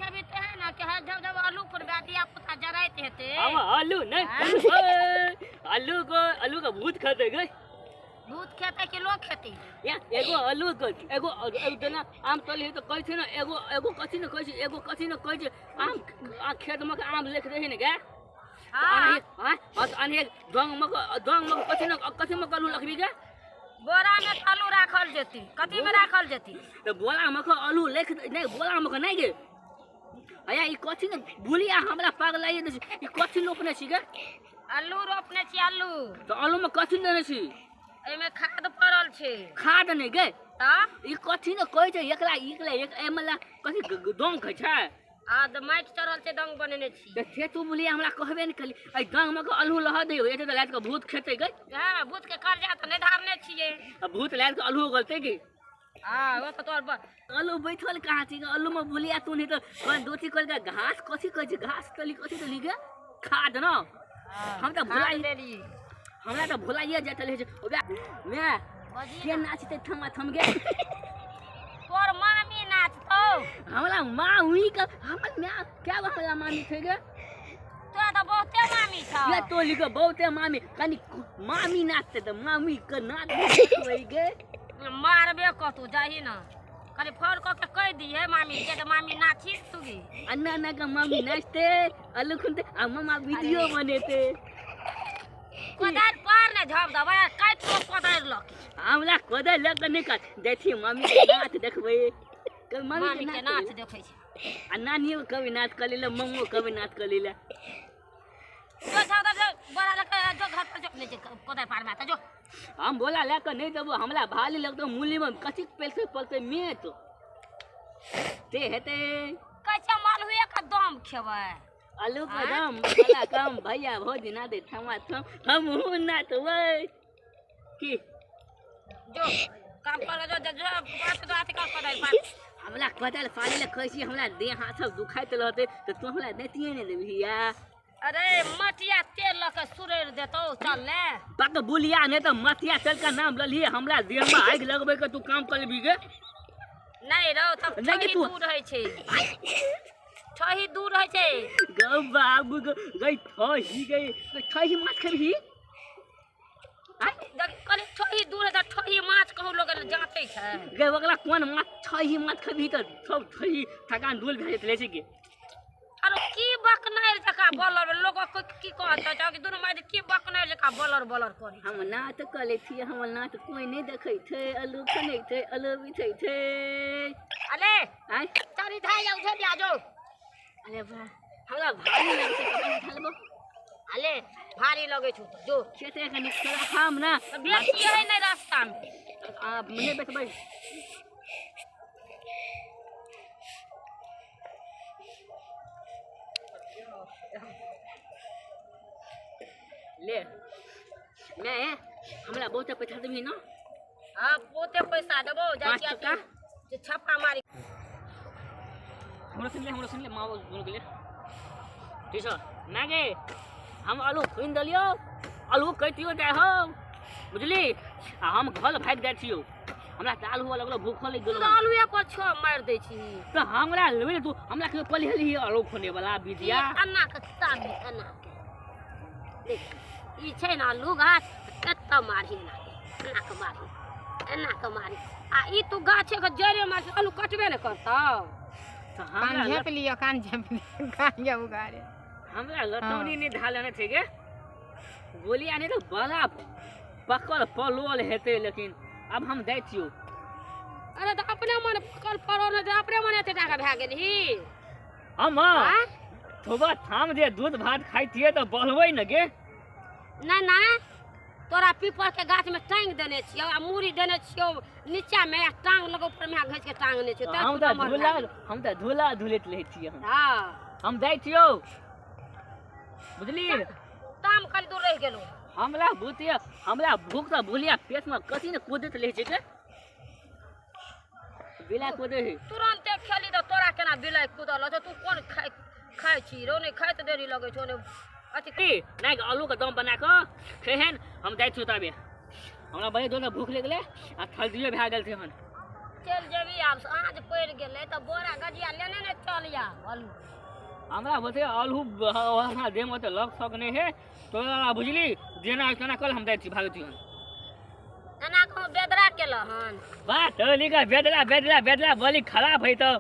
खेबी ते है ना कि हर जब जब आलू खुनबे धिया पुता जराइत हेतै। हम आलू नहीं, आलू को आलू का भूत खेतै गई। भूत खेतै कि लोग खेतै? या एगो आलू के एगो जेना आम तली है तो कहै छै ने एगो एगो कथी ने कहै छै एगो कथी ने कहै छै आम आ खेत में के आम लेख रहे ने गे। हाँ हां अनहे डंग में डंग में कथी ने कथी में आलू रखबी गे? बोरा में आलू राखल जेती, कथी में राखल जेती? तो बोरा में के आलू लेख नहीं, बोरा में के नहीं गे। अया ई कथी ने बुलिया हमरा पागल लागे ई कथी रोपने छी गे? आलू रोपने छी आलू। तो आलू में कथी देने छी? एमे खाद पड़ल छै। खाद नहीं गे? त ई कथी ने कहै छै एकला एकला एक एमे ला कथी डंग खाइ छै? आ त माटि चढ़ल छै डंग बनेने छी। त से तू बुलिया हमरा कहबे ने कली एहि डंग में के आलू लह दियौ एते त लाद के भूत खेतै गे। हां भूत के कर्जा त नहीं धारने छियै। आ भूत लाद के आलू गलतै गे। हां ओ त तोर आलू बैठल कहाँ छी आलू में बुलिया तू नहीं त कौन दोथी कल के घास कथी कहै छै घास तली कथी तली गे खाद न। हम त भुला देली, हमरा त भुलाइए जाइत रहै छै। ओबे मैं के नाचते थमा थम गे? तोर मामी नाचतौ। हमरा माँ हुई के हमर माँ क्या हमरा मामी छै गे? तोरा त बहुते मामी छौ। ये तोली के बहुते मामी कनी मामी नाचते त मामी के नाच देखबै गे। मारबे कतौ जाही न कनी फोन क के कहि दिहे मामी के जे मामी नाची तुगी। अन्ना अन्ना के मामी नाचते आलू खुनते आ मामा वीडियो बनेते। कोदारि पर ने झप देबै काटि कऽ कोदारि लऽ के। हमरा कोदारि लऽ के नहि काट जाइ छी मामी के नाच देखबै। मामी के नाच देखै छै। आ नानियो कभी नाच कऽ लेले मम्मो कभी नाच कऽ लेले। जो झप दे बोरा लऽ के जो घर पर जो नहि जे कोदारि पारमे तऽ जो। हम बोला लए कऽ नहि देबो हमरा भाली लगतौ मूली में कथी पैसे पड़तै मेट ते हेतै। कैसे मालुए के दम खेबै? आलू के दाम मसाला कम भैया भौजी ना दे थमा थम हमहूँ नाचबै की। जो काम कर जो जो बात बात कर कोदारि पार। हमरा कोदारि पारै लए कहै छी हमरा देह हाथ सब दुखाइत रहतै तऽ तू हमरा दैतिये नहि देबही। अरे मटिया तेल लऽ के सुरैर देतौ चल ने। बाक बुलिया नहि तऽ मटिया तेल के नाम ललिहे हमरा देह में आगि लगबै के तू काम कर लेबही गे। नहीं रौ तब नहीं ठही दूर रहै छै, ठही दूर रहै छै। गौ बाबू गई ठही गई ठही माछ खेबही? कहली ठही दूर है ठही माछ कहू लोग जाते छै। गे ओकरा कोन माछ ठही माछ खेबही तऽ सब ठही थकान दूर भए जेतै छै गे। अरे की बकनारि जकाँ बलर लोग की कहत कि दुनू माय की बकनारि जकाँ बलर बलर करै। हम नाच कऽ लै छियै हमर नाच कोइ नहि देखै छै आलू खनै छै आलू बिछै छै। अरे आँय चारी धाइ जाउ झेलिया जो। अरे वाह हमरा भारी लगै छै कपड़ा उठा लेबो। अरे भारी लगै छौ तऽ जो। खेते कनि थोड़ा खाम ना। बेचियै नहि रास्तामे। आ नहि बेचबै। ले मैं हमरा बहुते पैसा देबही ना? हाँ बहुते पैसा देबौ जाइ 5 टका? छी छप्पा मारी। हमरा सुन ले माँ बोल गेलै। ठीक छौ ना गे हम आलू खुनि देलियौ आलू कटियो जाइ हौ बुझली आ हम घर भागि जाइ छियौ। हमरा तऽ आलू हुअ लगलो भूखो लागि गेलो। तू आलूए पर छो मारि दै छी। तऽ हमरा लेबै तू हमरा कहियो पलहेलही आलू खुने वाला विद्या। अन्ना के तामी अन्ना के देख ई छै ने आलू गाछ कतऽ मारही एना के एना के मारही एना के मारही आ ई तू गाछे के जड़े मार आलू कटबे ने करतौ। तऽ कान हमरा झाँपि लिअ कान झाँपि लिअ कान जाउ उघारे। हमरा लतौनी नहि ढालने छै गे गोलिया नहि तऽ बड़ा पकल पलोल हेतै लेकिन अब हम दै छियौ। अरे तऽ अपने मन पकल पड़ल नहि तऽ अपने मन एते टाका भए गेलही। हम थोबा थाम जे दूध भात खाइ छियै तऽ बढ़बै ने गे। नहि नहि तोरा पीपर के गाछ में टांग देने छियौ आ मूड़ी देने छियौ नीचा में आ टांग लग ऊपर में घसि के टांगने छियौ। हम तऽ झूला हम तऽ झूला झूलैत रहै छियै। हाँ हम दै छियौ बुझली। ताम कनि दूर रहि गेलौ। हमरा भूतिया हमरा भूख तऽ भूलिया पेट में कथी ने कूदैत रहै छै गे। बिलाइ कूदै है। तुरन्ते खेली तऽ तोरा केना बिलाइ कूदल तू कोन खाइ छी रौ? नहि खाइत देरी लगै छौ ने अथी की नहि आलू के दम बना कऽ खेहन हम जाइ छियौ ताबे। हमरा बड़ी जोरसँ भूख लागि गेलै आ थर्दियो भए गेल छै हन। चलि जेबही आब साँझ पड़ि गेलै तऽ बोरा गजिया लेने ने चल लिया आलू। हमरा होते आलू हमरा देह में लग सक नहीं है तोरा बुझली जेना तेना कल हम जाइ छी भागै छी। एना को बेदरा केल हन। वाह तो लिखा बेदरा बेदरा बेदरा बोली खराब है तो।